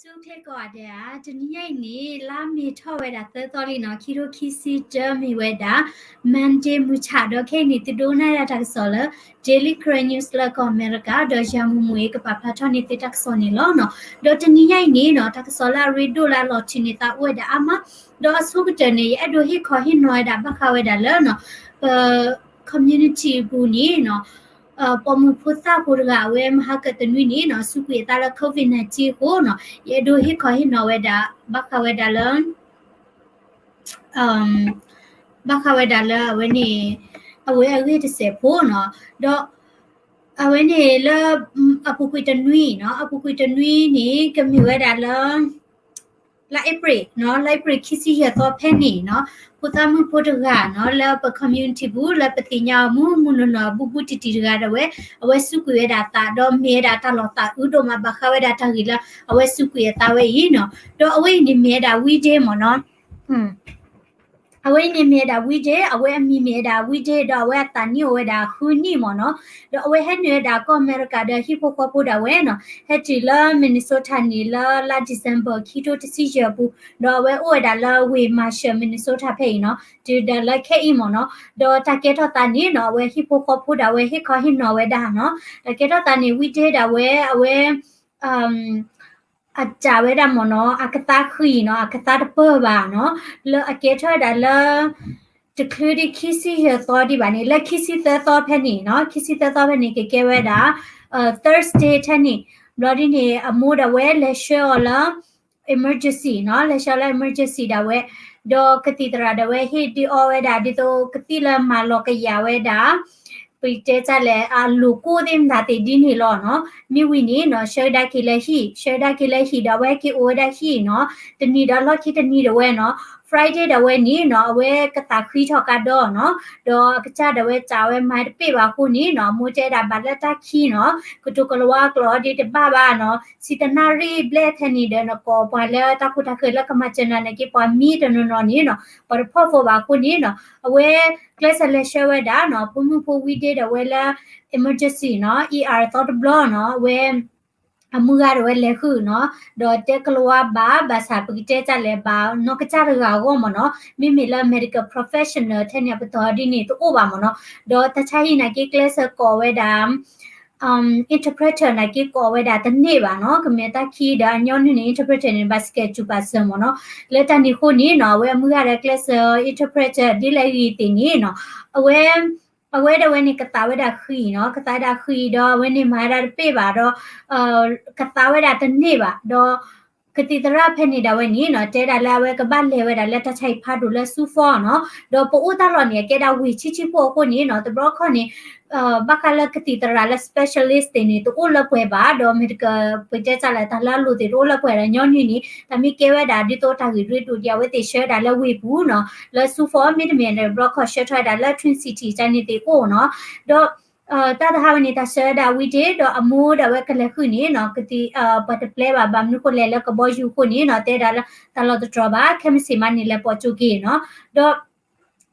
ဆူၣ်ချ့ကိးဂၤဒဲးဧါ, တနံၤညါအံၤန့ၣ် လါမ့ၤထီၣ်ဝဲဒၣ်သၢသီလံနီၤ, ခံထိခံဆံတၢမ့ၢ်ဝဲဒၣ် Monday မုၢ်ဆၣ်, ဒီးခဲအံၤန့ၣ် သုဒိကနၣ်ဒၣ်တၢ်ကစီၣ်လၢ Daily Karen News လၢကီၢ်အမဲရကၤ, ဒီးယၤမူမူအံၤကပာ်ဖျါထီၣ်န့ၢ်သုတၢ်ကစီၣ်န့ၣ်လီၤနီၤ. ဒီးတနံၤညါအံၤန့ၣ်နီၤ တၢ်ကစီၣ်လၢအရ့ဒိၣ်လၢအလီၤထံးန့ၢ်သးအိၣ်ဝဲဒၣ်အါမး, ဒီးအဆိကတၢၢ်န့ၣ် ယအဲၣ်ဒိးဟ့ၣ်ခီဟ့ၣ်နီၤဝဲဒၣ် ဘၣ်ဃးဝဲဒၣ်လၢနီၤ ပ community အပူၤန့ၣ်နီၤ ပိာ်မုၣ်ဖိသၣ်ဖိတဂၤ အဝဲမဟါကတနွံန့ၣ်နီၤ စူးကွံာ်အသးလၢ COVID nineteen အဃိနီၤ, ယအဲၣ်ဒိးဟ့ၣ်ခီဟ့ၣ်နီၤဝဲဒၣ် ဘၣ်ဃးဝဲဒၣ်လၢ ဘၣ်ဃးဝဲဒၣ်လၢအဝဲန့ၣ် အဝဲအဂ့ၢ်တစဲးဖိနီၤ, ဒီးအဝဲန့ၣ်လၢ အပူၤကွံာ်တနွံနီၤ, အပူၤကွံာ်တနွံန့ၣ် ကမ့ၢ်ဝဲဒၣ်လၢ လါအ့ဖြ့ၣ်နီၤ, လါအ့ဖြ့ၣ်ခံဆံယဲၢ်သီဖဲန့ၣ်နီၤ, ဖိသၣ်မုၣ်ဖိတဂၤနီၤ လၢပ community ပူၤ လၢပသ့ၣ်ညါအီၤမုၢ်မုၢ်နီၢ်နီၢ် အဘူးဘူးတံၢ်တံၢ်တဂၤဒၣ်ဝဲ, အဝဲစူးကွံာ်ဝဲဒၣ်အသး ဒီးမ့ၢ်ဝဲဒၣ်တၢ်လီၤသးအုးဒိၣ်မး ဘၣ်ဃးဝဲဒၣ်တၢ်ဂ့ၢ်လၢအဝဲစူးကွံာ်အသးဝဲအံၤနီၤ, ဒီးအဝဲအံၤန့ၣ်မ့ၢ်ဝဲဒၣ် ဝံဒ့မ့ၢ်နီၤ အဝဲအံၤန့ၣ်မ့ၢ်ဝဲဒၣ် ဝံဒ့, အဝဲအမံၤမ့ၢ်ဝဲဒၣ် ဝံဒ့, ဒီးအဝဲအသးနံၣ်အိၣ်ဝဲဒၣ်ဃုနံၣ်မ့ၢ်နီၤ, ဒီးအဝဲဟဲနုာ်ဝဲဒၣ်ကီၢ်အမဲရကၤဒီးဟံၣ်ဖိဃီဖိဒၣ်ဝဲနီၤ, ဟဲတုၤလၢ Minnesota န့ၣ်လၢလါ December ခံထိတဆံယဲၢ်အပူၤ, ဒီးအဝဲအိၣ်ဝဲဒၣ်လၢဝ့ၢ် Marshall Minnesota ဖဲအံၤနီၤ, တုၤဒၣ်လၢခဲအံၤမ့ၢ်နီၤ, ဒီးတၢ်ကဲထီၣ်သးန့ၣ်နီၤ အဝဲဟံၣ်ဖိဃီဖိဒၣ်ဝဲဟ့ၣ်ခီဟ့ၣ်နီၤဝဲဒၣ်နီၤ, တၢ်ကဲထီၣ်သးန့ၣ် ဝံဒ့ဒၣ်ဝဲ အဝဲ အစံးဝဲဒၣ်မ့ၢ်နီၤ အကသါဃံးနီၤ, အကသါတပၢၢ်ဘၣ်နီၤ, လၢအကဲထီၣ်ဝဲဒၣ်လၢ တချုးဒံးခံဆံယဲၢ်သီဒံးဘၣ်န့ၣ် လၢခံဆံသၢသီဖဲန့ၣ်နီၤ, ခံဆံသၢသီဖဲန့ၣ် ကကဲဝဲဒၣ် Thursday ထဲန့ၣ်, ဘျီဒ်န့ၣ် အမိၢ်ဒၣ်ဝဲလဲၤဆှၢအီၤလၢ emergency နီၤ, လဲၤဆှၢလၢ emergency ဒၣ်ဝဲ, ဒီးကသံၣ်သရၣ်ဒၣ်ဝဲဟ့ၣ်ဒုးအီဝဲဒၣ် ဒ်သိးကသံၣ်လၢမၤလီၤကယာ်ဝဲဒၣ် ပတဲတၢ်လဲၣ် အလိၤကိၣ်သ့ၣ်မတၤသ့ၣ်ဒ်န့ၣ်လီၤနီၤ. မ့ၢ်ဝံၤန့ၣ်နီၤ ဆှၢကဒါက့ၤလၢဟံၣ်, ဆှၢကဒါက့ၤလၢဟံၣ်ဒီး အဝဲက့ၤအိၣ်ဝဲဒၣ်ဟံၣ်နီၤ, တနံၤဒီးလီၢ်ခံတနံၤဒၣ်ဝဲနီၤ, Friday ဒၣ်ဝဲန့ၣ်နီၤ အဝဲကသးဃံထီၣ်ကါဒီးနီၤ, ဒီးအကစၢ်ဒၣ်ဝဲစံးဝဲမၤတပ့ၢ်ဘၣ်အဃိန့ၣ်နီၤ အမိၢ်တဲဒၣ်ဘၣ်လၢတၢ်ခံနီၤ ကတိၤကလၤဝါကျိာ်ဒ်တဘၣ်ဘၣ်နီၤ, ဆံတနၣ်ရံၣ်ဘျဲၣ်ထဲန့ၣ်ဒီး နကိးပှၤလၢတၢ်ခိတၢ်ဃၢၤလၢကမၤစၢၤနၤန့ၣ်က့ ပှၤမံတနီၤနီၤန့ၣ်နီၤ ပှၤတဖီၣ်ဖိဘၣ်အဃိန့ၣ်နီၤ အဝဲကျဲးစၢးလဲၤဆှၢဝဲဒၣ်နီၤ ဖိမုၣ်ဖိဝံဒ့ဒၣ်ဝဲလၢ emergency နီၤ ER အသီတဘျီနီၤ အဝဲ အမုၢ်ဂၤဒၣ်ဝဲလဲၤဃုာ်နီၤ, ဒီးတဲကလၤဝါဘၣ် ဘၣ်ဆၣ်ပကတဲတၢ်လဲၣ်ဘၣ် နီၢ်ကစၢ်တဂၤအဂီၢ်မ့ၢ်နီၤ, မ့မ့ၢ်လၢ medical professional ထဲန့ၣ် အပတီၢ်ဒ်န့ၣ်တအိၣ်ဘၣ်မ့ၢ်နီၤ, ဒီးတၢ်ဆါဟံၣ်နာ်က့ကျဲးစၢးကိးဝဲဒၣ် interpreter နာ်က့ကိးဝဲဒၣ်တန့ၢ်ဘၣ်နီၤ, ကမ့ၢ်တၢ်ခံဒီးအညီနုၢ်န့ၣ် interpreter န့ၣ် ဘၣ်စကဲးစူၤပာ်စၢၤမ့ၢ်နီၤ, လၢတၢ်န့ၣ်အဃိန့ၣ်နီၤ အဝဲအမုၢ်ဂၤဒီးကျဲးစၢး interpreter ဒ်လဲၣ်ဂ့ၤသ့ၣ်န့ၣ်နီၤ, အဝဲ အဝဲဒၣ်ဝဲန့ၣ် ကသးဝဲဒၣ်ဃံနီၤ, ကသးဝဲဒၣ်ဃံဒီး အဝဲန့ၣ်မၤဝဲဒၣ်တပ့ၢ်ဘၣ်ဒီး ကသးဝဲဒၣ်တန့ၢ်ဘၣ်ဒီး ကသံၣ်သရၣ်ဖဲန့ၣ်ဒၣ်ဝဲန့ၣ်နီၤ တဲဒၣ်လၢအဝဲကဘၣ်လဲၤဝဲဒၣ်လၢတၢ်ဆါဟံၣ်ဖးဒိၣ်လၢ Sioux Falls နီၤ, ဒီးပအိၣ်တၢ်လီၢ်န့ၣ် အကဲဒၣ်ဝ့ၢ်ဆံးဆံးဖိအဃိန့ၣ်နီၤ တဘျီခီန့ၣ် ဘၣ်ဃးလၢကသံၣ်သရၣ်လၢ specialist သ့ၣ်န့ၣ် တအိၣ်လၢပှဲၤဘၣ်, ဒီးမ့ၢ်တက ပတဲတၢ်လၢတၢ်လၢအလိၤသ့ၣ်တအိၣ်လၢပှဲၤဒီးညီနုၢ်န့ၣ် တၢ်မ့ၢ်ကဲဝဲဒၣ်ဒ်သိးတၢ်ဂ့ၢ်ရ့ဒိၣ်ဒံး အဝဲသ့ၣ်ဆှၢဒၣ်လၢဝ့ၢ်ပူၤနီၤ လၢ Sioux Falls မ့တမ့ၢ်ဒီး တဘျီခီဆှၢထီၣ်ဝဲဒၣ်လၢ Twin City တၢ်န့ၣ်သ့ၣ်အိၣ်နီၤ, ဒီး တၢ်တဟါဝဲန့ၣ် တၢ်ဆှၢဝဲဒၣ်ဝံၤတ့ၢ် ဒီးအမိၢ်ဒၣ်ဝဲကလဲၤဃုာ်န့ၣ်နီၤ ကသံၣ် ပှၤတပျဲဘၣ် ဘၣ်မနုၤဃိလဲၣ်လၢကဘီယူၤအဃိန့ၣ်နီၤ တဲဒၣ်လၢတၢ်လီၢ်တတြီၤဘၣ် ခဲမုၢ်ဆ့ၣ်မးန့ၣ် လဲၤပိာ်ကၠိက့ၤနီၤ, ဒီး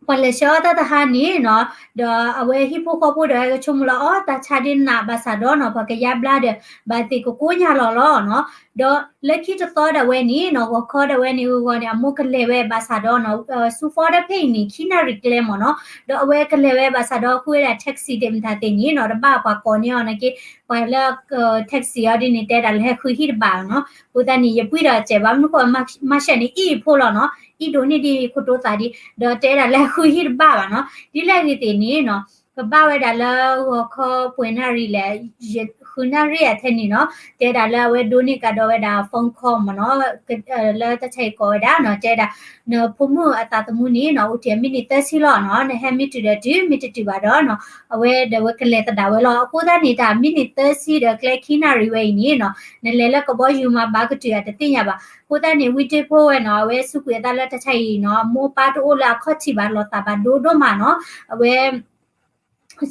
ပှၤလဲၤဆှၢအီၤတၢ်တဟါန့ၣ်နီၤ, ဒီးအဝဲဟံၣ်ဖိဃီဖိဒၣ်ဝဲကဆိကမိၣ်လၢအီၤ တၢ်ဆါဒ်နးဘၣ်ဆၣ်ဒီးနီၤ ပှၤကယါဘျါဒီး ဘၣ်သ့ၣ်ကကိညၢ်လီၤလီၤနီၤ, ဒီးလၢခံတသီဒၣ်ဝဲန့ၣ်နီၤ ဂီၤခီဒၣ်ဝဲန့ၣ် ဂီၤဂီၤန့ၣ် အမိၢ်ကလဲၤဝဲဘၣ်ဆၣ်ဒီးနီၤ Sioux Falls ဒီးဖဲအံၤန့ၣ် ခံနၣ်ရံၣ်ကျဲမ့ၢ်နီၤ, ဒီးအဝဲကလဲၤဝဲဘၣ်ဆၣ်ဒီးဃုဝဲဒၣ် taxi သ့ၣ်မတၤသ့ၣ်န့ၣ်နီၤ တဘၣ်ပှၤကိးန့ၢ်အီၤနာ်က့ ပှၤလၢ taxi အီၤဒ်န့ၣ် တဲဒၣ်လၢဟဲဃုဟံၣ်တဘၣ်နီၤ, အဃိသတးန့ၣ် ယပှံၢ်ဒီးစဲးဘၣ်မနုၤဃိ Marshall န့ၣ် အံၣ်ဖိလီၤနီၤ, အံၣ်ဒိၣ်န့ၢ်ဒ်ခိၣ်တိသးဒ်, ဒီးတဲဒၣ်လၢဟဲဃုဟံၣ်တဘၣ်ဘၣ်နီၤ, ဒ်လဲၣ်ဂ့ၤသ့ၣ်န့ၣ်နီၤ ကဘၣ်ဝဲဒၣ်လၢဂီၤခီပှဲၤနၣ်ရံၣ်လဲၣ် ဃုနၣ်ရံၣ်အထဲန့ၣ်နီၤ, တဲဒၣ်လၢအဝဲဒိးန့ၢ်ကဒီးဝဲဒၣ် phone call မ့ၢ်နီၤ, လၢတၢ်ဆါဟံၣ်ကိးဝဲဒၣ်နီၤ, တဲဒၣ် နဖိမုၣ်အသးသမူန့ၣ်နီၤ အိၣ်တ့ၢ်မံးနံးသၢဆံလီၤနီၤ, နဟဲမ့ၢ်တုၤဒီးတုၤ မ့ၢ်တတုၤဘၣ်ဒီးနီၤ အဝဲဒီးဝဲကလဲၤသဒၣ်ဝဲလီၤ. အဃိသတးန့ၣ် တၢ်မံးနံးသၢဆံဒီးကျဲခံနၣ်ရံၣ်ဝဲအံၤန့ၣ်နီၤ နလဲၤလၢကဘီယူၤမးဘၣ်ကတုၤဧါတသ့ၣ်ညါဘၣ်. အဃိသတးန့ၣ် ဝံတ့ၢ်ဖိဝဲနီၤ အဝဲစူးကွံာ်အသးလၢတၢ်ဆါဟံၣ်နီၤ အမိၢ်ပၢ်တအိၣ်လၢအခီၣ်ထံးဘၣ် လီၤသးဘၣ်ဒိဒိၣ်မးနီၤ, အဝဲ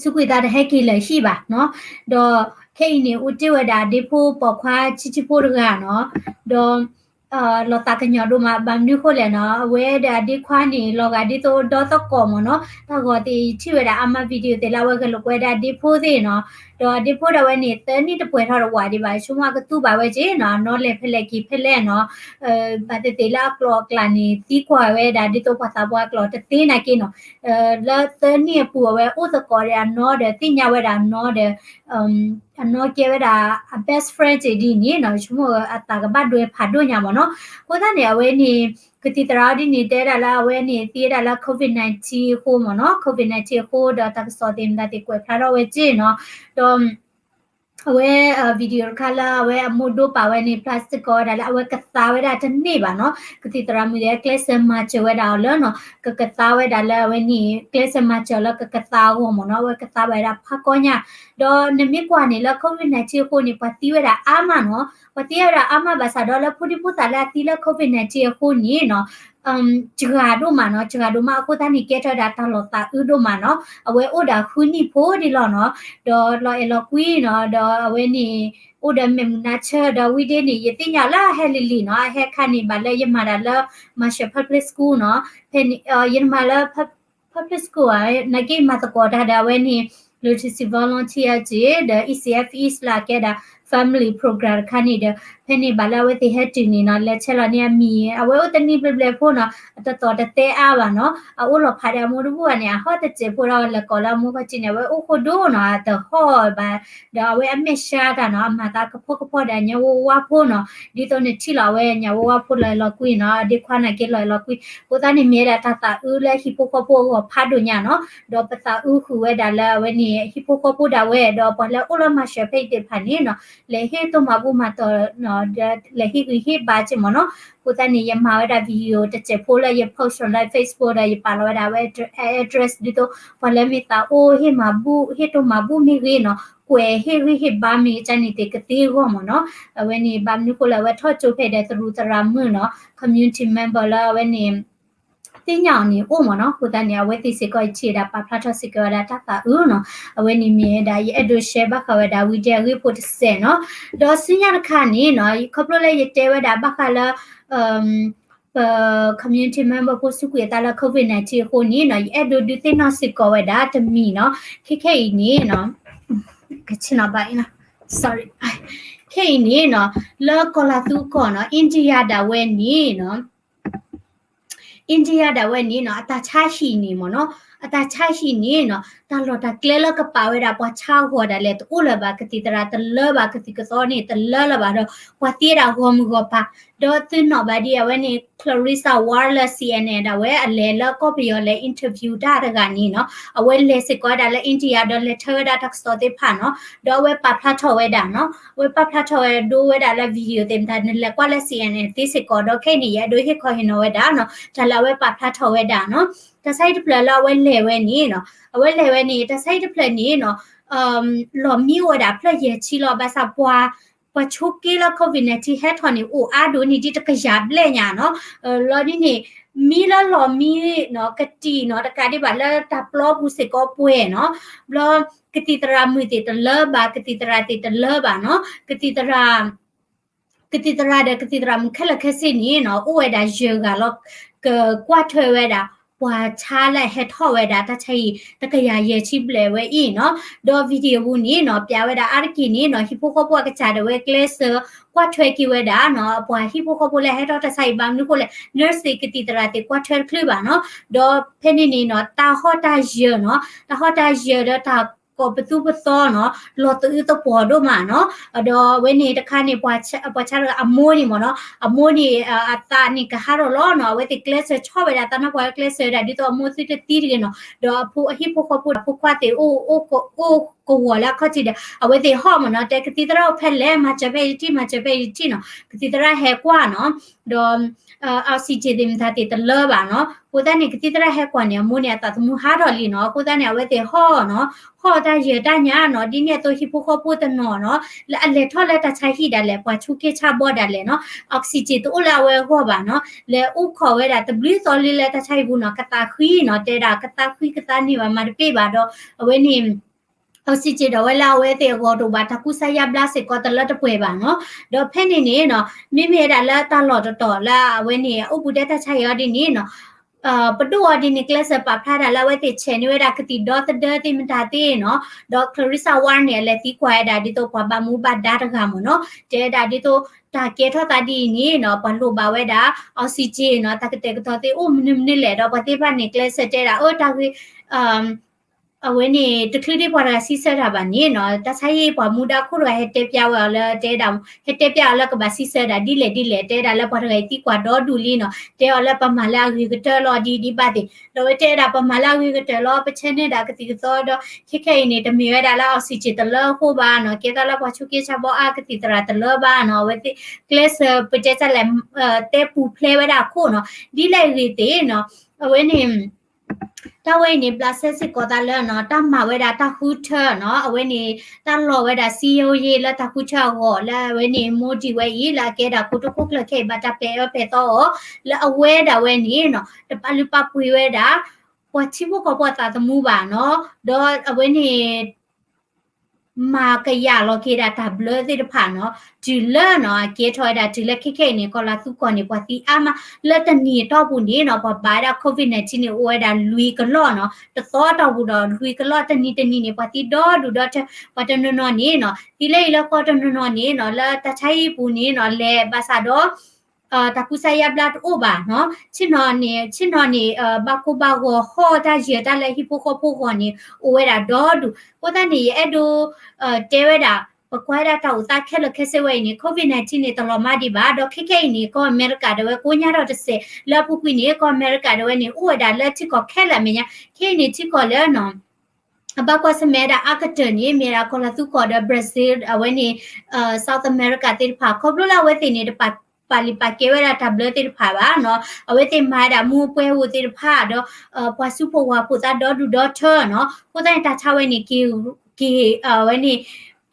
စူးကွံာ်သးတဟဲက့ၤလၢဟံၣ်ဘၣ်နီၤ, ဒီးခဲအံၤန့ၣ် အိၣ်တ့ၢ်ဝဲဒၣ်ဒ့ဖိပိာ်ခွါဆံးဆံးဖိတဂၤနီၤ, ဒီး လီၤသးကညီၤဒိၣ်မး ဘၣ်မနုၤဃိလဲၣ်နီၤ, အဝဲဒီးအဒ့ခွါန့ၣ် လီၤဂာ်ဒ်သိးဒီသကိးမ့ၢ်နီၤ, တၢ်ဂီၤသ့ၣ်ယထံၣ်ဝဲဒၣ်အါမး video သ့ၣ်လၢအဝဲဂဲၤလိာ်ကွဲဒၣ်ဒ့ဖိသ့ၣ်နီၤ, ဒီးဒ့ဖိဒၣ်ဝဲန့ၣ် သၢနံၣ်တပှဲၤထီၣ်တဝးဒံးဘၣ်, ဆိကမိၣ်အကသူဘၣ်ဝဲက့နီၤ, အနီၢ်လဲၤဖဲလဲၣ်က့ၤဖဲလဲၣ်နီၤ, ဘၣ်သ့ၣ်သ့ၣ်လၢအကျိၤအကျဲန့ၣ် သံကွၢ်ဝဲဒၣ် ဒ်သိးပှၤသးပှၢ်အကျိၤတသ့နာ်က့နီၤ, လၢသၢနံၣ်အပူၤအဝဲအိၣ်သကိးဒီးအနီၢ်ဒီး သ့ၣ်ညါဝဲဒၣ်အနီၢ်ဒီး အနီၢ်ကဲဝဲဒၣ်အ best friend က့ဒ်န့ၣ်နီၤ, ဆိကမိၣ်အသးကဘၣ်ဒွဲဖးဒိၣ်ညါမ့ၢ်နီၤ, အဃိသတးန့ၣ် အဝဲန့ၣ် ကသံၣ်သရၣ်အီၤဒ်န့ၣ် တဲဒၣ်လၢအဝဲန့ၣ် သံဝဲဒၣ်လၢ COVID nineteen အဃိမ့ၢ်နီၤ, COVID nineteen အဃိဒီးတၢ်ကစီၣ်သ့ၣ်မတၤသ့ၣ်ကွဲးဖျါထီၣ်ဝဲက့နီၤ, ဒီး အဝဲ video တခါလၢအဝဲအမိၢ်ဒိပာ်ဝဲန့ၣ် plastic ကီးဝဲဒၣ်လၢအဝဲကသါဝဲဒၣ်တန့ၢ်ဘၣ်နီၤ, ကသံၣ်သရၣ်မုၣ်ဒီးကျဲးစၢးမၤစၢၤဝဲဒၣ်အီၤလၢနီၤ, ကကသါဝဲဒၣ်လၢအဝဲန့ၣ် ကျဲးစၢးမၤစၢၤလၢကကသါအဂီၢ်မ့ၢ်နီၤ, အဝဲကသါဘၣ်ဝဲဒၣ်ဖးကီညါ, ဒီးနမ့ၢ်ကွၢ်န့ၣ်လၢ COVID nineteen အဃိန့ၣ် ပှၤသံဝဲဒၣ်အါမးနီၤ, ပှၤသံဝဲဒၣ်အါမးဘၣ်ဆၣ်ဒီးလၢ ဖိဒံဖိသၣ်လၢအသံလၢ COVID nineteen အဃိန့ၣ်နီၤ စှၤဒိၣ်မးနီၤ, စှၤဒိၣ်မးအဃိသတးန့ၣ် ကဲထီၣ်ဝဲဒၣ်တၢ်လီၤသးအုးဒိၣ်မးနီၤ, အဝဲအိၣ်ဒီးဃုနံၣ်ဖိဒံးလီၤနီၤ, ဒီးလီၤအဲၣ်လီၤကွံနီၤ, ဒီးအဝဲန့ၣ် အိၣ်ဒီးမဲာ်မုာ်နါဆၢ ဒီးဝံၤဒ့န့ၣ် ယသ့ၣ်ညါလၢအဟဲလံၤလံၤနီၤ, အဟဲခါန့ၣ်ဘၣ်လၢယမၤတၢ်လၢ Marshall Public School နီၤ, ဖဲန့ၣ် ယမၤလၢ Public School ဧါ, နာ်က့မၤသကိးတၢ်ဒီးအဝဲန့ၣ် Literacy Volunteer က့ ဒီး E C F East လၢအကဲဒၣ် Family Program တခါန့ၣ်ဒီး ဖဲန့ၣ်ဘၣ်လၢအဝဲသ့ၣ်ဟဲတုၤန့ၣ်နီၤ, လဲၤဆဲးလီၤန့ၢ်အမံၤ, အဝဲအိၣ်တနံၤဘျဲၣ်ဘျဲၣ်ဖိနီၤ, အတသီၣ်တသဲအါဘၣ်နီၤ, အအိၣ်လီၤဖးဒီးအမိၢ်တဘူၣ်ဘၣ်န့ၣ် အဟီၣ်တစဲးဖိဒီးလဲၤကိးလၢအမိၢ်ခီၣ်ထံးန့ၣ် အဝဲအိၣ်ဃိဒိၣ်နီၤ, အတဟီၣ်ဘၣ်, ဒီးအဝဲအမဲာ်ဆှးတၢ်နီၤ, အမၤသးကဖီကဖီဒီးညၣ်ဝါဝါဖိနီၤ, ဒ်သိးနထံၣ်လီၤအဝဲညၣ်ဝါဝါဖိလီၤအဲၣ်လီၤကွံနီၤ, အဒ့ခွါနာ်က့လီၤအဲၣ်လီၤကွံ, အဃိသတးန့ၣ် မ့ၢ်ဝဲဒၣ်တၢ်သးအုးလၢဟံၣ်ဖိဃီဖိအဂီၢ်ဖးဒိၣ်ညါနီၤ, ဒီးပသးအုးဃုာ်ဝဲဒၣ်လၢအဝဲန့ၣ် ဟံၣ်ဖိဃီဖိဒၣ်ဝဲ ဒီးပှၤလၢအိၣ်လၢ Marshall ဖဲအံၤသ့ၣ်တဖၣ်န့ၣ်နီၤ, လဲၤဟ့ၣ်တိၢ်မၤဘူၣ်မၤတီၢ် ဒီးလဲၤဟ့ၣ်ဂံၢ်ဟ့ၣ်ဘါက့မ့ၢ်နီၤ, အဃိသတးန့ၣ် ယမၤဝဲဒၣ် video တစဲးဖိလၢယ post လၢ Facebook ဒီးယပာ်လီၤဝဲဒၣ်ဝဲ address ဒ်သိး ပှၤလၢမ့ၢ်သးအိၣ်ဟ့ၣ်မၤဘူၣ် ဟ့ၣ်တိၢ်မၤဘူၣ်မ့ၢ်ဂ့ၤနီၤ, ကွဲးဟ့ၣ်ဂံၢ်ဟ့ၣ်ဘါမ့ၢ်ဂ့ၤန့ၣ်သ့ၣ်ကသ့အဂီၢ်မ့ၢ်နီၤ, အဝဲန့ၣ် ဘၣ်မနုၤဃိလၢအဝဲထီၣ်ကၠိဖဲဒီးသရူးသရၣ်မုၣ်နီၤ, community member လၢအဝဲန့ၣ် သ့ၣ်ညါအီၤန့ၣ်အိၣ်မ့ၢ်နီၤ, အဃိသတးန့ၣ် အဝဲသ့ၣ်စ့ၢ်ကီးယထံၣ်ဝဲဒၣ်ပာ်ဖျါထီၣ်စ့ၢ်ကီးဝဲဒၣ်တၢ်သးအုးနီၤ, အဝဲန့ၣ်မ့ၢ်ဝဲဒၣ် ယအဲၣ်ဒိး share ဘၣ်ဃးဝဲဒၣ် ဝံၤဒဲအဂ့ၢ်ဖိတစဲးနီၤ, ဒီးဆူညါတခါန့ၣ်နီၤ, ခီဖျိလၢယတဲဝဲဒၣ်ဘၣ်ဃးလၢ ပ community member ဖိစူးကွံာ်အသးလၢ COVID nineteen အဃိန့ၣ်နီၤ, ယအဲၣ်ဒိးဒုးသ့ၣ်နီၣ်စ့ၢ်ကီးဝဲဒၣ်တမံၤနီၤ, ခဲခဲအံၤန့ၣ်နီၤ, ကဆ့ၣ်နီၤဘၣ်အံၤနီၤ, sorry, ခဲအံၤန့ၣ်နီၤ, လၢကီၢ်လၤသူကီၢ်နီၤ, India ဒၣ်ဝဲန့ၣ်နီၤ India ဒၣ်ဝဲန့ၣ်နီၤ, အတၢ်ဆါဟံၣ်န့ၣ်မ့ၢ်နီၤ, အတၢ်ဆါဟံၣ်န့ၣ်နီၤ, တၢ်လီၢ်တၢ်ကျဲလၢကပာ်ဝဲဒၣ်ပှၤဆါအဂီၤဒၣ်လဲာ် တအိၣ်လၢၤဘၣ်, ကသံၣ်သရၣ်တလၢဘၣ်, ကသံၣ်ကသီန့ၣ်တလၢလၢၤဘၣ်ဒီး ပှၤသံဝဲဒၣ်ဂီၢ်မုၢ်ဂီၢ်ပၤ, ဒီးသုနီၣ်ဘၣ်ဒ်အဝဲန့ၣ် Clarissa Ward လၢ C N N ဒၣ်ဝဲ အလဲၤလၢကီၢ်ပယီၤလဲၤ interview တၢ်တဂၤန့ၣ်နီၤ, အဝဲလဲၤစ့ၢ်ကီးဝဲဒၣ်လၢ India ဒီးလဲၤထၢဝဲဒၣ်တၢ်ကစီၣ်သ့ၣ်တဖၣ်နီၤ, ဒီးအဝဲပာ်ဖျါထီၣ်ဝဲဒၣ်နီၤ, အဝဲပာ်ဖျါထီၣ်ဝဲဒိဝဲဒၣ်လၢ video သ့ၣ်မတၤ နလဲၤကွၢ်လၢ C N N သ့စ့ၢ်ကီး, ဒီးခဲအံၤန့ၣ် ယအဲၣ်ဒိးဟ့ၣ်ခီဟ့ၣ်နီၤဝဲဒၣ်နီၤ, တၢ်လၢအဝဲပာ်ဖျါထီၣ်ဝဲဒၣ်နီၤ, တၢ်ဆါဟံၣ်တဖျၢၣ်လၢအဝဲလဲၤဝဲန့ၣ်နီၤ, အဝဲလဲၤဝဲန့ၣ် တၢ်ဆါဟံၣ်တဖျၢၣ်န့ၣ်နီၤ, လီၢ်မံအိၣ်ဝဲဒၣ်ဖျၢၣ်ယဲၢ်ဆံလီၤ, ဘၣ်ဆၣ်ပှၤ ပှၤဆိးက့လၢ COVID nineteen ဟဲထီၣ်န့ၣ် အိၣ်အါဒိၣ်န့ၣ် ဒ်တကယၤဘျဲၣ်ညါနီၤ, လီၤဒ်န့ၣ် မံလၢလီၢ်မံနီၤ ကတံၢ်နီၤ တကးဒံးဘၣ်လၢတၢ်ပျီပူၤစ့ၢ်ကီးပှဲၤနီၤ, ဘျီ ကသံၣ်သရၣ်မုၣ်သ့ၣ်တလၢဘၣ်, ကသံၣ်သရၣ်သ့ၣ်တလၢဘၣ်နီၤ, ကသံၣ်သရၣ် ကသံၣ်သရၣ်ဒီးကသံၣ်သရၣ်မုၣ်ခဲလၢာ်ခဲဆ့န့ၣ်နီၤ အိၣ်ဝဲဒၣ်ယဲၢ်ဂၤလီၤ, ကကွၢ်ထွဲဝဲဒၣ် ပှၤဆါလၢအဟဲထီၣ်ဝဲဒၣ်တၢ်ဆါဟံၣ် တကယၤယဲၢ်ဆံဘျဲၣ်ဝဲအံၤနီၤ, ဒီး video ပူၤန့ၣ်နီၤ ပျးဝဲဒၣ်အါတက့ၢ်န့ၣ်နီၤ ဟံၣ်ဖိဃီဖိအကစၢ်ဒၣ်ဝဲကျဲးစၢး ကွၢ်ထွဲက့ၤဝဲဒၣ်နီၤ အပှၤဟံၣ်ဖိဃီဖိလၢအဟဲထီၣ်တၢ်ဆါဟံၣ် ဘၣ်မနုၤအဃိလဲၣ် nurse သ့ၣ်ကသံၣ်သရၣ်သ့ၣ်ကွၢ်ထွဲတချုးဘၣ်နီၤ, ဒီးဖဲန့ၣ်န့ၣ်နီၤ တၢ်ဟီၣ်တၢ်ယၢၤနီၤ တၢ်ဟီၣ်တၢ်ယၢၤဒီးတၢ်ကိးပသူပသီနီၤ လီၤသအုးသပှီၤဒိၣ်မးနီၤ, ဒီးအဝဲန့ၣ်တခါန့ၣ် ပှၤဆါတဂၤအမိၢ်န့ၣ်မ့ၢ်နီၤ အမိၢ်န့ၣ် အသးန့ၣ်ကဟးထီၣ်လီၤနီၤ အဝဲသ့ၣ်ကျဲးစၢးဆီၣ်ဝဲဒၣ်သးနီၤ ပှၤကျဲးစၢးဒၣ်ဒ်သိးအမိၢ်သုတသံတဂ့ၤနီၤ, ဒီးအဖိအဟံၣ်ဖိဃီဖိဒီးဖိခွါသ့ၣ်အိၣ်ကဝီၤလၢအခီၣ်ထံးဒီး အဝဲသ့ၣ်ဟီၣ်မ့ၢ်နီၤ တဲကသံၣ်သရၣ်အိၣ်ဖဲလဲၣ် မၤစၢၤဖဲယတံၢ် မၤစၢၤဖဲယတံၢ်နီၤ ကသံၣ်သရၣ်ဟဲကွၢ်နီၤ, ဒီး oxygen သ့ၣ်မတၤသ့ၣ်တလၢဘၣ်နီၤ, အဃိသတးန့ၣ် ကသံၣ်သရၣ်ဟဲကွၢ်န့ၣ် အမိၢ်န့ၣ်အသးသမူဟးထီၣ်လံနီၤ, အဃိသတးန့ၣ် အဝဲသ့ၣ်ဟီၣ်နီၤ, ဟီၣ်တၢ်ယၢၤတၢ်ညၣ်နီၤ, ဒ်န့ၣ်အသိးဟံၣ်ဖိဃီဖိတနီၤနီၤ, လၢအလဲၤထီၣ်လၢတၢ်ဆါဟံၣ်ဒၣ်လဲာ် ပှၤဆူးက့ဆါဘီဒၣ်လဲာ်နီၤ, oxygen တအိၣ်လၢအဝဲအဂီၢ်ဘၣ်နီၤ, လဲၤအိၣ်ခိးဝဲဒၣ်တဘျုးသီလံလၢတၢ်ဆါဟံၣ်ပူၤနီၤ, ကသးဃံနီၤ, တဲဒၣ်ကသးဃံကသးန့ၢ်ဘၣ်မၤတပ့ၢ်ဘၣ်ဒီး အဝဲန့ၣ် oxygen ဒီးဝဲလၢအဝဲသ့ၣ်အဂီၢ်တအိၣ်ဘၣ် တၢ်ကူစါယါဘျါစ့ၢ်ကီးတလၢတပှဲၤဘၣ်နီၤ. ဒီးဖဲန့ၣ်န့ၣ်နီၤ မ့မ့ၢ်ဝဲဒၣ်လၢတၢ်လီၢ်တတီၤလၢအဝဲန့ၣ် အိၣ်ဘူးဒဲတၢ်ဆါဟံၣ်အီၤဒ်န့ၣ်နီၤ ပဒိၣ်အီၤဒ်န့ၣ် ကျဲးစၢးပာ်ဖျါဒၣ်လၢအဝဲသ့ၣ်ဆဲးန့ၢ်ဝဲဒၣ်ကသံၣ်ဒီသဒၢသ့ၣ်မတၤသ့ၣ်နီၤ. ဒီး Clarissa Ward န့ၣ် အလဲၤသံကွၢ်ဝဲဒၣ်ဒ်သိးပှၤဘၣ်မူဘၣ်ဒါတဂၤမ့ၢ်နီၤ တဲဝဲဒၣ်ဒ်သိး တၢ်ကဲထီၣ်သးဒ်အံၤန့ၣ်နီၤ ပှၤလိၣ်ဘၣ်ဝဲဒၣ် oxygen နီၤ တၢ်ကတဲာ်ကတီၤသ့ၣ်အိၣ်မနုၤမနုၤလဲၣ် ဒီးပှၤသ့ၣ်တဖၣ်န့ၣ် ကျဲးစၢးတဲဒၣ် အၢ တၢ်ဂ့ၢ် အဝဲန့ၣ် တချုးဒံးပှၤတဂၤစံးဆၢတၢ်ဘၣ်န့ၣ်နီၤ တၢ်ဆါဟံၣ်ပှၤမူဒါခိၣ်တဂၤဟဲတဲပျးဝဲအီၤလၢ တဲဒၣ် ဟဲတဲပျးအီၤလၢကဘၣ်စံးဆၢဒၣ်ဒ်လဲၣ်ဒ်လဲၣ် တဲဒၣ်လၢပှၤတဂၤအံၤသံကွၢ်ဒီဒူၣ်လံနီၤ တဲအီၤလၢပမၤလၢအဂ့ၤကတၢၢ်လီၤဒ်ဒ်ဘၣ်သ့ၣ် ဒီးဝဲတဲဒၣ်ပမၤလၢအဂ့ၤကတၢၢ်လီၤ ပဆဲးန့ၢ်ဒၣ်ကသံၣ်ကသီဒီး ခဲခဲအံၤန့ၣ် တမ့ၢ်ဝဲဒၣ်လၢ oxygen တလၢအဃိဘၣ်နီၤ ကဲသးလၢပှၤဆိးက့ဆါဘီအါ ကသံၣ်သရၣ်တလၢဘၣ်နီၤ အဝဲသ့ၣ် ကျဲးစၢးပတဲတၢ်လဲၣ် တဲပူၤဖျဲးဝဲဒၣ်အခိၣ်နီၤ ဒ်လဲၣ်ဂ့ၤသ့ၣ်နီၤ အဝဲန့ၣ် တၢ်ဝဲအံၤန့ၣ် ဘျးစဲစ့ၢ်ကီးသးလၢနီၤ တၢ်မၤဝဲဒၣ်တၢ်ဃုထၢနီၤ အဝဲန့ၣ် တၢ်လီၤဝဲဒၣ်စံယိယ့လၢတၢ်ဃုထၢအဂီၢ် လၢအဝဲန့ၣ် Modi ဝဲအံၤ လၢအကဲဒၣ်ခိၣ်တိခိၣ်ကျၢၢ်ခဲအံၤ ဘၣ်တၢ်ပဲာ်အၢပဲာ်သီအီၤ လၢအဝဲဒၣ်ဝဲန့ၣ်နီၤ တပာ်လုၢ်ပာ်ပှ့ၤဝဲဒၣ် ပှၤထံဖိကီၢ်ဖိအသးသမူဘၣ်နီၤ ဒီးအဝဲန့ၣ် မၤကယၢ်လီၤက့ၤဒၣ်တၢ်ဘျၢသ့ၣ်တဖၣ်နီၤ တုၤလၢနီၤ အကဲထီၣ်ဝဲဒၣ်တုၤလၢခဲခဲအံၤန့ၣ် ကီၤလၤသူကီၢ်န့ၣ် ပှၤသံအါမး လၢတနံၤအတီၢ်ပူၤန့ၣ်နီၤ ပှၤဘၣ်ဝဲဒၣ် COVID nineteen န့ၣ် အိၣ်ဝဲဒၣ်လွံၢ်ကလီၢ်နီၤ တသီအတီၢ်ပူၤဒီးလွံၢ်ကလီၢ် တနံၤတနံၤန့ၣ် ပှၤသံဒီဒူၣ်ဒီထၢ ပှၤတနီၤနီၤန့ၣ်နီၤ သံလၢအံၤလၢဃီတနီၤနီၤန့ၣ်နီၤ လၢတၢ်ဆါဟံၣ်ပူၤန့ၣ်နီၤ လဲၤဘၣ်ဆၣ်ဒီး တၢ်ကူစါယါဘျါတအိၣ်ဘၣ်နီၤ ဆ့ၣ်နီၤန့ၣ် ဆ့ၣ်နီၤန့ၣ် ဘၣ်ကိၢ်ဘၣ်ဂီၤဟီၣ်တၢ်ယၢၤတၢ်လၢဟံၣ်ဖိဃီဖိဂီၢ်န့ၣ် အိၣ်ဝဲဒၣ်ဒီဒူၣ် အဃိသတးန့ၣ် ယအဲၣ်ဒိး တဲဝဲဒၣ် ပကွၢ်ဝဲဒၣ်တၢ်အိၣ်သးခဲလၢာ်ခဲဆ့ဝဲအံၤန့ၣ် COVID nineteen န့ၣ် တလီၤမၢ်ဒံးဘၣ် ဒီးခဲခဲအံၤန့ၣ် ကီၢ်အမဲရကၤဒၣ်ဝဲကိညါထီၣ်တစဲး လၢအပူၤကွံာ်န့ၣ် ကီၢ်အမဲရကၤဒၣ်ဝဲန့ၣ် အိၣ်ဝဲဒၣ်လၢထံကီၢ်ခဲလၢာ်အမဲာ်ညါ ခဲအံၤန့ၣ် ထံကီၢ်လၢနီၤ အဘၣ်ကွၢ်ဆၢၣ်မဲာ်ဝဲဒၣ်အါကတၢၢ်န့ၣ် မ့ၢ်ဝဲဒၣ်ကီၤလၤသူကီၢ်ဒီး Brazil အဝဲန့ၣ် South America သ့ၣ်တဖၣ် ခီဖျိလၢအဝဲသ့ၣ်န့ၣ် တပာ် ပာ်လုၢ်ပာ်ကဲဝဲဒၣ်တၢ်ဘျၢသ့ၣ်တဖၣ်ဘၣ်နီၤ အဝဲသ့ၣ်မၤဝဲဒၣ်မူးအပှဲၤဟူးသ့ၣ်တဖၣ်ဒီး ပှၤစုဖိဝၤဖိသးဒီဒူၣ်ဒီထၢနီၤ အဃိသတးန့ၣ် တၢ်ဆါဝဲန့ၣ် က့ၤ က့ၤ အဝဲန့ၣ်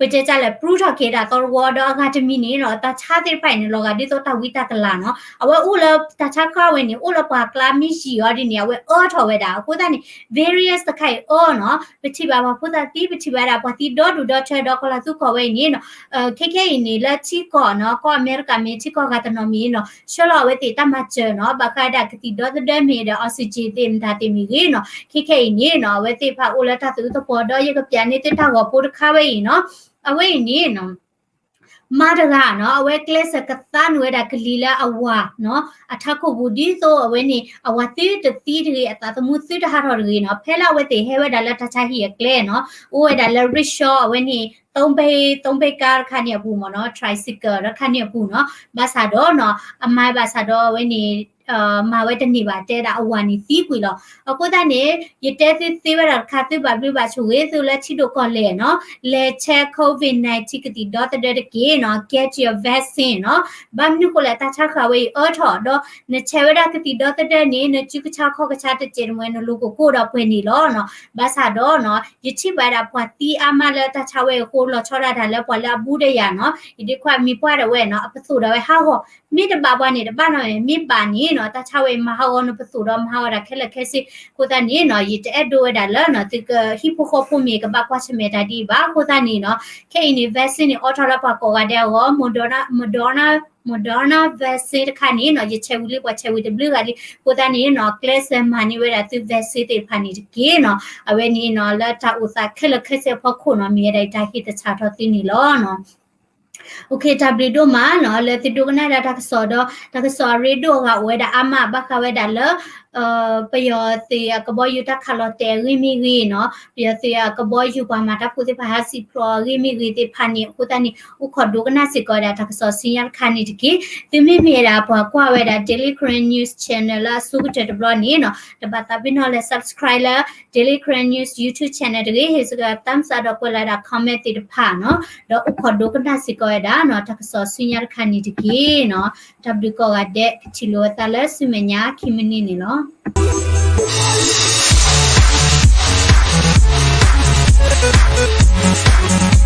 ပတဲတၢ်လဲၣ် ပြူထီၣ်က့ၤဒၣ်သီတဝီဒီးအဂၤတမံၤန့ၣ်နီၤ တၢ်ဆါသ့ၣ်တဖၣ်အံၤန့ၣ် လီၤဂာ်ဒ်သိးတၢ်ဝံတၢ်ကလၤနီၤ အဝဲအိၣ်လၢတၢ်ဆါခါဝဲန့ၣ် အိၣ်လၢပှၤကျါမ့ၢ်ယံာ်အီၤဒ်န့ၣ် အဝဲအၢထီၣ်ဝဲဒၣ် အဃိသတးန့ၣ် variant တခါအံၤအၢနီၤ ပထံၣ်ဘၣ်ပှၤဖိသၣ်သံ ပထံၣ်ဘၣ်ဒၣ်ပှၤသံဒီဒူၣ်ဒီထၢဒီးကီၤလၤသူကီၢ်ဝဲအံၤန့ၣ်နီၤ ခဲခဲအံၤန့ၣ် လၢထံကီၢ်နီၤ ကီၢ်အမဲရကၤမ့ၢ်ထံကီၢ်ဂၤတနီၤမ့ၢ်နီၤ ဆှၢလီၤအဝဲသ့ၣ်တၢ်မၤစၢၤနီၤ ဘၣ်ဃးဒၣ်ကသံၣ်ဒီသဒၢမ့ၢ်ဒီး oxygen သ့ၣ်မတၤသ့ၣ်မ့ၢ်ဂ့ၤနီၤ ခဲခဲအံၤန့ၣ်နီၤ အဝဲသ့ၣ်တဖၣ်အိၣ်လၢတၢ်သူၣ်အုးသးအုးဒီး ယကပျးန့ၢ်သုတၢ်ဂီၤဖိတခါဝဲအံၤနီၤ အဝဲအံၤန့ၣ်နီၤ မါတဂၤနီၤ အဝဲကျဲးစၢးကသါနုာ်ဝဲဒၣ်ကလံၤလၢအဝၤနီၤ အထးခိၣ်ပူၤ ဒ်သိးအဝဲန့ၣ် အဝၤသုတသံတဂ့ၤ အသးသမူသုတဟးထီၣ်တဂ့ၤနီၤ ဖဲလၢအဝဲသ့ၣ်ဟဲဝဲဒၣ်လၢတၢ်ဆါဟံၣ်အကျဲနီၤ အိၣ်ဝဲဒၣ်လၢ rickshaw အဝဲန့ၣ် သုံးဘီး သုံးဘီးကား တခါန့ၣ်အပူၤမ့ၢ်နီၤ tricycle တခါန့ၣ်အပူၤနီၤ ဘၣ်ဆၣ်ဒီးနီၤ အမၤဘၣ်ဆၣ်ဒီးအဝဲန့ၣ် မၤဝဲတန့ၢ်ဘၣ် တဲဒၣ်အဝၤန့ၣ်သံကွံာ်လီၤ. အဃိသတးန့ၣ် ယတဲသုသ့ဝဲဒၣ်တခါ သုဘၣ်ဘျုးဘၣ်ဆိၣ်ဂ့ၤ သုလၢထံဒိၣ်ကီၢ်လဲၢ်နီၤ လဲၤဆဲး COVID nineteen ကသံၣ်ဒီသဒၢတက့ၢ်နီၤ get your vaccine နီၤ ဘၣ်မနုၤဃိလဲၣ် တၢ်ဆါဃာ်ဝဲအံၤအၢထီၣ်ဒီး နဆဲးဝဲဒၣ်ကသံၣ်ဒီသဒၢန့ၣ် နစုကဆါခီၣ်ကဆါတစဲးတမှဲၤ နလိၤကကိၢ်ဒီးပှဲၤန့ၣ်လီၤနီၤ ဘၣ်ဆၣ်ဒီးနီၤ ယထံၣ်ဘၣ်ဝဲဒၣ်ပှၤသံအါမးလၢတၢ်ဆါဝဲအဃိ လီၤဆီဒၣ်တၢ်လၢပှၤလၢအဘူးဒီးယၤနီၤ ယဒုးခွါမံၤပှၢ်ဒၣ်ဝဲနီၤ အပသိၣ်ဒၣ်ဝဲဟးဂီၤ မ့ၢ်တဘၣ်ပှၤန့ၣ်တဘၣ်နီၤ မ့ၢ်ဘၣ်န့ၣ်နီၤ တၢ်ဆါဝဲအံၤမၤဟးဂီၤနပသိၣ်ဒီး မၤဟးဂီၤတၢ်ခဲလၢာ်ခဲဆ့ အဃိသတးန့ၣ်နီၤ ယတအဲၣ်ဒိးဝဲဒၣ်လၢနီၤ သုကဟံၣ်ဖိဃီဖိမ့ၢ်ကဘၣ်ကွၢ်ဆၢၣ်မဲာ်တၢ်ဒ်အံၤဘၣ် အဃိသတးန့ၣ်နီၤ ခဲအံၤန့ၣ် vaccine န့ၣ် အိးထီၣ်လၢပှၤကိးဂၤဒဲးအဂီၢ် Moderna Moderna Moderna vaccine တခါန့ၣ်နီၤ ယဆဲးဝံၤလံ ပှၤဆဲးဝံၤတဘျုးဂၤလံ အဃိသတးန့ၣ်နီၤ ကျဲးစၢးမၤန့ၢ်ဝဲဒၣ်သု vaccine သ့ၣ်တဖၣ်န့ၣ်တက့ၢ်နီၤ အဝဲန့ၣ်နီၤ လၢတၢ်အိၣ်သးခဲလၢာ်ခဲဆ့အဖီခိၣ်နီၤ မ့ၢ်ဝဲဒၣ်ယတၢ်ဟ့ၣ်သဆၣ်ထီၣ်သုန့ၣ်လီၤ. တၢ်ဘျုးဒိၣ်မးနီၤ လၢသုဒိကနၣ်ဒၣ်တၢ်ကစီၣ်ဒီး တၢ်ကစီၣ်အရ့ဒိၣ်အဂၤအိၣ်ဝဲဒၣ်အါမး ဘၣ်ဃးဝဲဒၣ်လၢ ပယီၤသုးအကဘီယူၤတၢ်ခးလီၤတဲာ်အဂ့ၢ်မ့ၢ်ဂ့ၤနီၤ ပယီၤသုးအကဘီယူၤပှၤမၤတၢ်ဖိသ့ၣ်တဖၣ်ဟးစံၣ်ဖျိးအဂ့ၢ်မ့ၢ်ဂ့ၤသ့ၣ်တဖၣ်န့ၣ် အဃိသတးန့ၣ် အိၣ်ခိးဒိကနၣ်စ့ၢ်ကီးဝဲဒၣ်တၢ်ကစီၣ်ဆူညါတခါန့ၣ်တက့ၢ်. သုမ့မ့ၢ်ဝဲဒၣ်ပှၤကွၢ်ဝဲဒၣ် Daily Karen News Channel လၢအဆိကတၢၢ်တဘျီန့ၣ်နီၤ တဘၣ်သးပ့ၤနီၣ်လဲၤ subscribe လၢ Daily Karen News YouTube Channel တဂ့ၤ ဟ့ၣ်စ့ၢ်ကီး thumbs up ဒီးကွဲးလီၤဒၣ် comment သ့ၣ်တဖၣ်နီၤ ဒီးအိၣ်ခိးဒိကနၣ်စ့ၢ်ကီးဝဲဒၣ်နီၤ တၢ်ကစီၣ်ဆူညါတခါန့ၣ်တက့ၢ်နီၤ. တၢ်ဘျုးကိးဂၤဒဲး ကထံၣ်လိာ်ဝဲသးလၢဆူမဲာ်ညါခံမံးနံးန့ၣ်လီၤ.